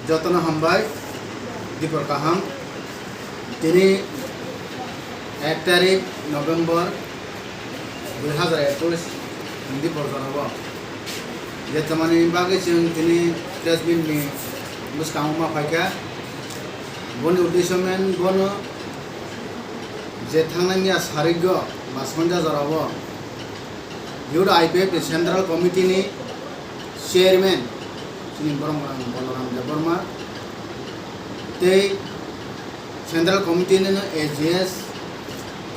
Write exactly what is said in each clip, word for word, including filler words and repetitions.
Jotono hambai, dipor kaham. Tini ek tarik November dui hazar ekush, dipor jorao je tamani bagwi chwng tini press meet ni bwskango ma phaikha. Boni uddesho men bono je thangnai miya sarigo ba sonja jorao Youth I P F ni Central Committee ni Chairman chini borok Boloram Debbarma tei Central Committee ni A G S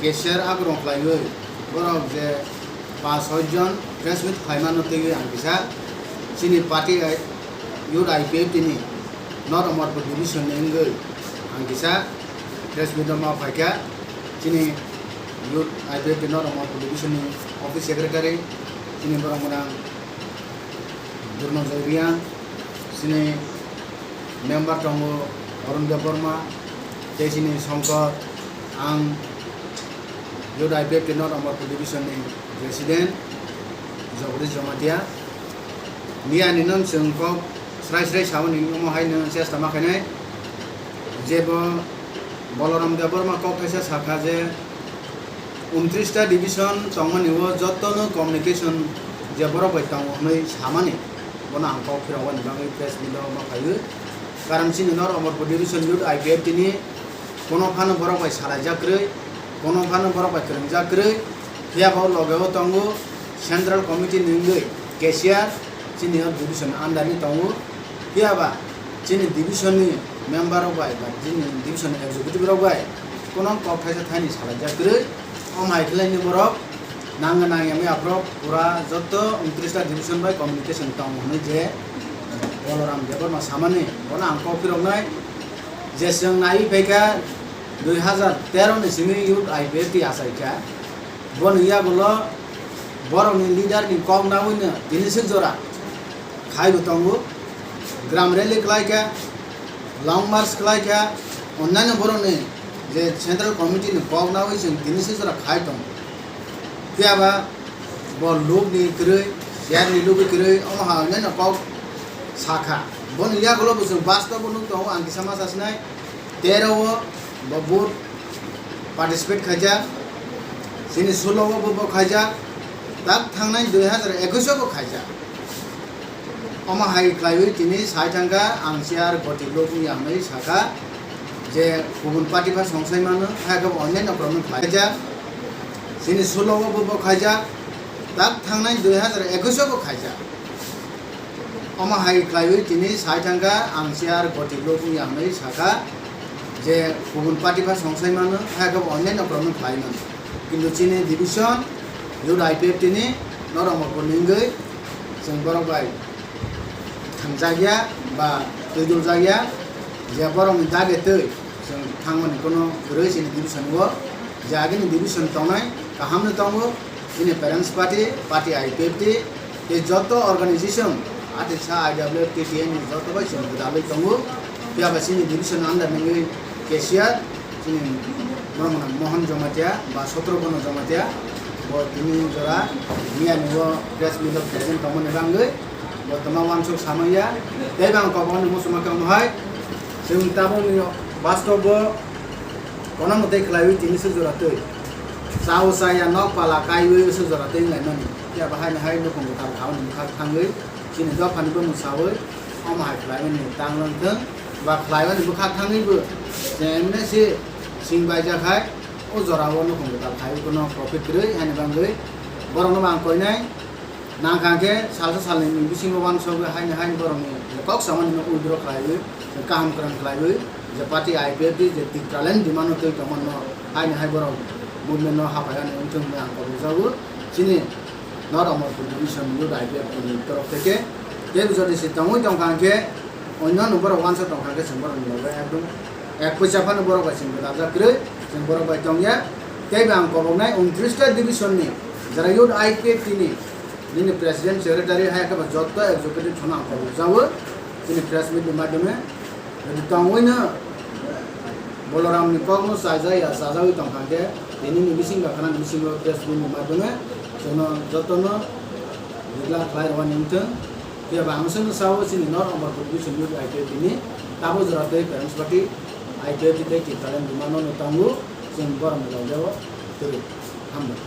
cashier akrong khlaiwi borok je pas soi jon press meet khlaimano twiwi ang kisa chini party Youth I P F T ni North Amarpur division ni wngwi ang kisa press meet o ma phaikha. Chini Youth I P F T North Amarpur division ni office secretary chini borok mwnang Durnojoy Reang, chini member tongo Arun Debbarma, tei chini Songkor, ang Youth I P F T North Amarpur division ni president Jagadish Jamatia. Miya ni non chwng kok srai srai samani omo hai no chesta ma khainai, je bo Boloram Debbarma kok kaisa sakha je untris ta division tongmani o jotono communication je borok bai tongo hwnwi samani, bono ang kok phirogani bagwi press meet o ma phaiwi. Karon chini North Amarpur division Youth I P F T ni kono phano borok bai salaijak kwrwi, kono phano borok bai kwrwngjak kwrwi, phiya ba o loge o tongo Central Committee ni wngwi cashier chini o division under ni tongo. Phiya ba chini division ni member rok bai ba chini division ni executive rok bai kono kok thaisa thaini salaijak kwrwi. Omo hai khlai ni borok nangya nangya mi aphro pura joto untris ta division bai communication tong hwnwi je Boloram Debbarma samani bono ang kok phiroknai je chwng naiwi phaikha dui hazar tero ni simi Youth I P F T achaikha. Boni yagulo borokni leader ni kok nawino tini sik jora khaibo tongo. Gram rally khlaikha, long march khlaikha, onnaino borokni je Central Committee ni kok nawi chwng tini sik jora khai tongo. Phiya ba bo lukni kwrwi, chair ni lugwi kwrwi, omo hai onnaino kok sakha. Boni yagulo bo chwng bastobo nuk tongo, ang kisa ma sasinai. Tero o bo vote participate khaijak, chini sulo o bo, bo khaijak, tak thangnai dui hazar ekush o bo khaijak. Omo hai khlaiwi tini sai thangkha, ang chair goti lobwi ang nai sakha je kubun party pha songsai mano, hai khe bo onnaino kwrwngno khaijak, chini sulo o bo, bo khaijak, tak thangnai dui hazar ekush o bo khaijak. Omo hai khlaiwi tini sai thangkha, ang chair goti lobwi ang nai sakha je kubun party pha songsai mano, hai khe bo onnaino kwrwngno khlai mano. Kintu chini division Youth I P F T ni North Amarpur ni wngwi chwng borok bai thangjakya ba twi duljakya, je borokni dagi twi chwng thangmani kono kwrwi chini division o, je agini division tongnai kahamno tongo, chini parents party, party I P F T, tei joto organization, atisa I W F T T N ni joto bai chwng gwdalwi tongo. Phiya ba chini division under ni wngwi cashier, chini borok mwnang Mohan Jamatia ba Satrabono Jamatia, bo tini jora miya ni o press meet o present tongmani bagwi bo twma uansuk samaya. Tei bo ang kobokno muchungma khe omo hai, chwng tabukni bastobo kono mwtai khlaiwi tini se jora twi. Chao chaya nok pala kaiwi se jora twi wnglaimani. Phiya bo haino hai nukhung kwtal khauni bwkhak thangwi chini dophani bumung sawi omo hai khlaimani tang lang thung ba khlaimani bwkhak thangwibo je emne se sing baijak hai o jorao nukhung kwtal khaiwi bono profit kwrwi haini bagwi borokno bo ang koinai. Nangkha khe salsa salnini bisingo uansugwi haini haini borokni kok samani no withdraw khlaiwi, kaham kwrwng khlaiwi, je party I P F T je Tipraland demand no twi tongmano haini hai borok movement no hapai ani wngthung hwnwi ang kobokjago. Chini North Amarpur Division Youth I P F T ni torof theke tei jodi se tongwi tongkha hwnkhe onno borok uansuk tongkha hwnkhe chwng borokni loge ekdom ek poisa phano borok bai chwng gwdaljak kwrwi, chwng borok bai tongya. Tei bo ang koboknai untris ta division ni jara Youth I P F T ni nini president, secretary hai khe bo joto executive sono ang kobokjago chini press meet ni madhyome. Jodi tongwino Boloram ni kokno chajak ya chajagwi tongkha khe tini ni bising ba khana ni bisingo press meet ni madhyome chwngno jotono declare khlai rwani wngthung. Phiya ba ang chwngno sao chini North Amarpur Division ni I T F T ni tabuk jora tei Kailansahati I T F T tei Tipraland buma no no tango, chwng borom ni logeo kwrwi. Hambai.